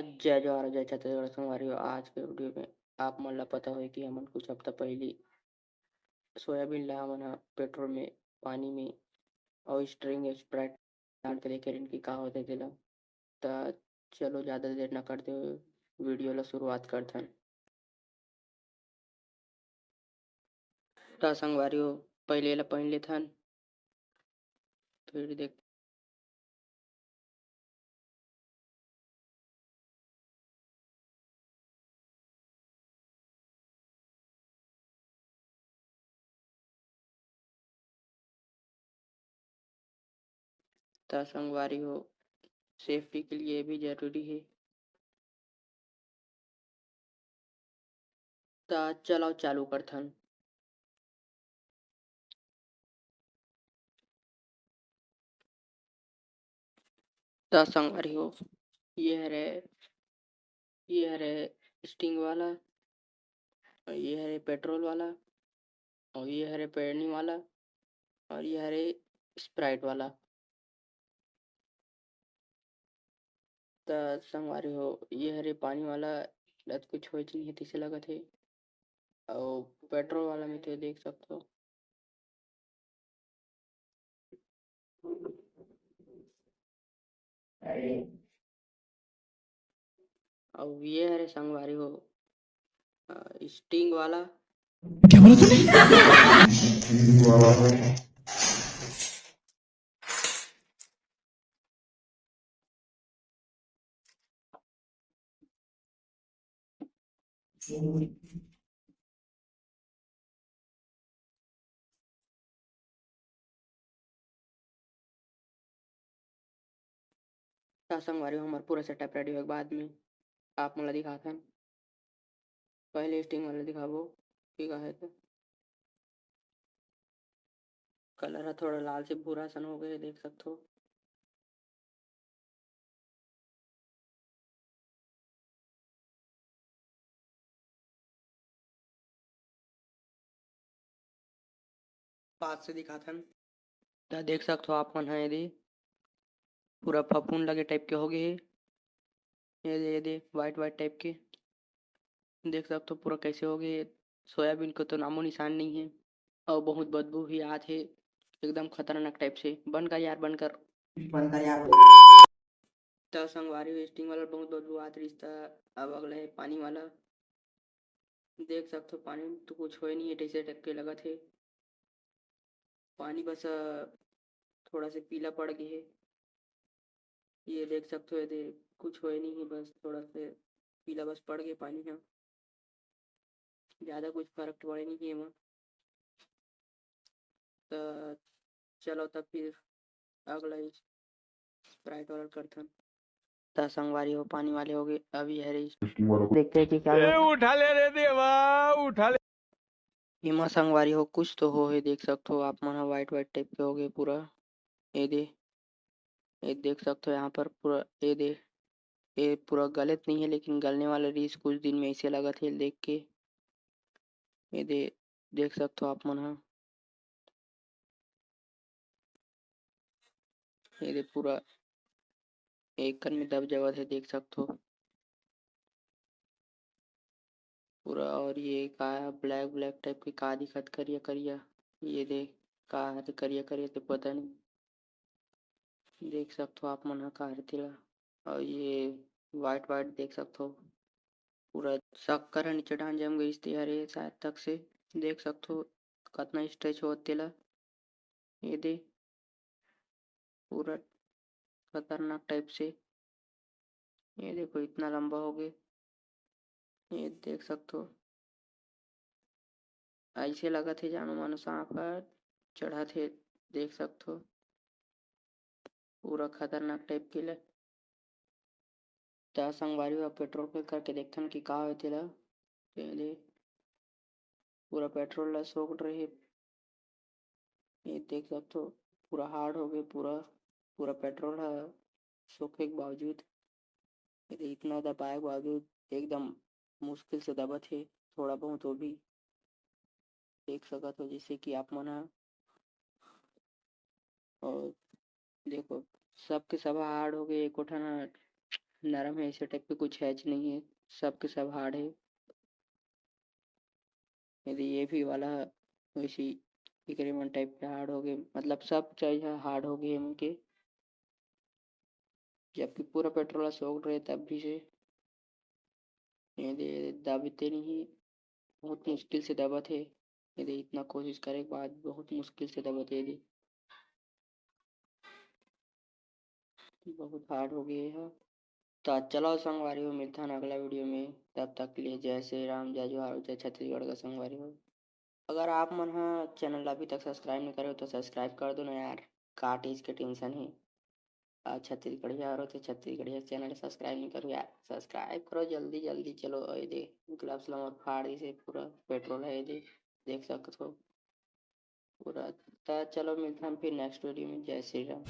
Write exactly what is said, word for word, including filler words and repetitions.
जय जोहार, जय छत्तीसगढ़ संगवारी हो। आज के वीडियो में आप मन ला पता होही कि हमन कुछ हफ्ता पहिली सोयाबीन ला हमन ह पेट्रोल में, पानी में अउ स्ट्रिंग स्प्राइट डाल के देखे रहेन कि का होथे तेला। त चलो, ज्यादा देर न करते हुए वीडियो ला शुरुआत करथन। त संगवारी हो, पहिले एला पहिन लेथन, फिर देख त संगवारी हो, सेफ्टी के लिए भी जरूरी हे। त चलो, चालू करथन। त संगवारी हो, ये हरे, ये हरे स्टिंग वाला, ये हरे पेट्रोल वाला, अउ ये हरे पानी वाला, अउ ये हरे स्प्राइट वाला। त संगवारी हो, ये हरे पानी वाला, लत कुछ होइच नहीं हे तइसे लगत हे, अउ पेट्रोल वाला में तो देख सकथो। अउ ये हरे संगवारी हो, अ, स्टिंग वाला। क्या बोला तूने? त संगवारी हो, हमर पूरा सेटअप रेडी होए के बाद में आप मन ला दिखाथन। पहले स्टिंग वाला दिखाबो, ठीक आहे त। कलर ह थोड़ा लाल से भूरा सन हो गए, देख सकथो। पास से दिखाथन, त देख सकथो आप मन ह, एदे पूरा फफूंद लगे टाइप के हो गए हे। एदे, एदे व्हाइट व्हाइट टाइप के देख सकथो पूरा कैसे हो गए। सोयाबीन के तो नामो निशान नहीं है, और बहुत बदबू भी आत हे, एकदम खतरनाक टाइप से। बंद कर यार, बंद कर। बंद कर यार। त संगवारी हो, स्टिंग वाला बहुत बदबू आत रहिस, त अब अगला हे पानी वाला। देख सकथो, पानी में तो कुछ होए नहीं है, तइसे टाइप के लगत हे। पानी बस, अ, थोड़ा से पीला पड़ गए हे। ये देख सकथो, एदे कुछ होए नहीं है, बस थोड़ा से पीला बस पड़ गए पानी ह। ज्यादा कुछ फर्क पड़े नहीं है एमा। त चलो, तब फिर अगला स्प्राइट वाला करथन। त संगवारी हो, पानी वाले हो गए, अब ये हरे। देखते हैं कि क्या ए, होता है। उठा ले रे देवा, उठा ले। एमा संगवारी हो, कुछ तो हो हे, देख सकथो आप मन ह, व्हाइट व्हाइट टाइप के हो गए पूरा। एदे, ए देख सकथो यहाँ पर पूरा, एदे, ए पूरा गलत नहीं है, लेकिन गलने वाला रहिस कुछ दिन में, ऐसे लगत हे देख के। एदे, देख सकथो आप मन ह। ये दे पूरा एक कन में दब जावत हे, देख सकथो पूरा। और ये का ब्लैक ब्लैक टाइप के का दिखत, करिया करिया, ये दे का हरे करिया करिया, ते पता नहीं, देख सकथो आप मन ह का हरे तेला। और ये व्हाइट व्हाइट देख सकथो, पूरा शक्कर ह नीचे डाहन जम गइस ते हरे शायद तक से, देख सकथो कतना स्ट्रेच होवत तेला। ये दे पूरा खतरनाक टाइप से। ये देखो, इतना लंबा हो गए, ये देख सकथो। ऐसे लगत हे जानो मानो सांप ह चढ़त हे, देख सकथो। पूरा खतरनाक टाइप के ले। त संगवारी हो, पेट्रोल फिल करके देखथन कि का होथे ला। ये दे, पूरा पेट्रोल ला सोख रहे। ये देख सकथो, पूरा हार्ड हो गए, पूरा, पूरा पेट्रोल ह सोखे के बावजूद, ये दे, इतना दबाए के बावजूद एकदम मुश्किल से दबत हे, थोड़ा बहुत वो भी देख सकत हो, जैसे कि आप मन ह। और देखो, सबके सब हार्ड हो गए, एको ठन ह नरम है, ऐसे टाइप के कुछ हैच नहीं है, सब के सब हार्ड है। यदि ये भी वाला वैसी एकरे मन टाइप के हार्ड हो गए, मतलब सब चीज ह हार्ड हो गए एमन के, जबकि पूरा पेट्रोल ह सोक्ड रहे तब भी से। ये दे दबते नहीं, बहुत मुश्किल से दबत है। ये दे इतना कोशिश करे के बाद बहुत मुश्किल से दबत है ये दे। बहुत हार्ड हो गए है। तो चलो संगवारी हो, मिलथन अगला वीडियो में। तब तक के लिए जय श्री राम, जय जोहार, जय छत्तीसगढ़ का संगवारी हो। अगर आप मन ह चैनल ला अभी तक सब्सक्राइब नहीं करे हो तो सब्सक्राइब कर दो ना यार, का चीज के टेंशन है। और छत्तीसगढ़िया और होते छत्तीसगढ़िया चैनल सब्सक्राइब नहीं करो यार, सब्सक्राइब करो जल्दी जल्दी। चलो ये दे ग्लव्स ला मोर फाड़ दिसे पूरा, पेट्रोल है ये दे, देख सकत हो पूरा। त चलो मिलथन फिर नेक्स्ट वीडियो में। जय श्री राम।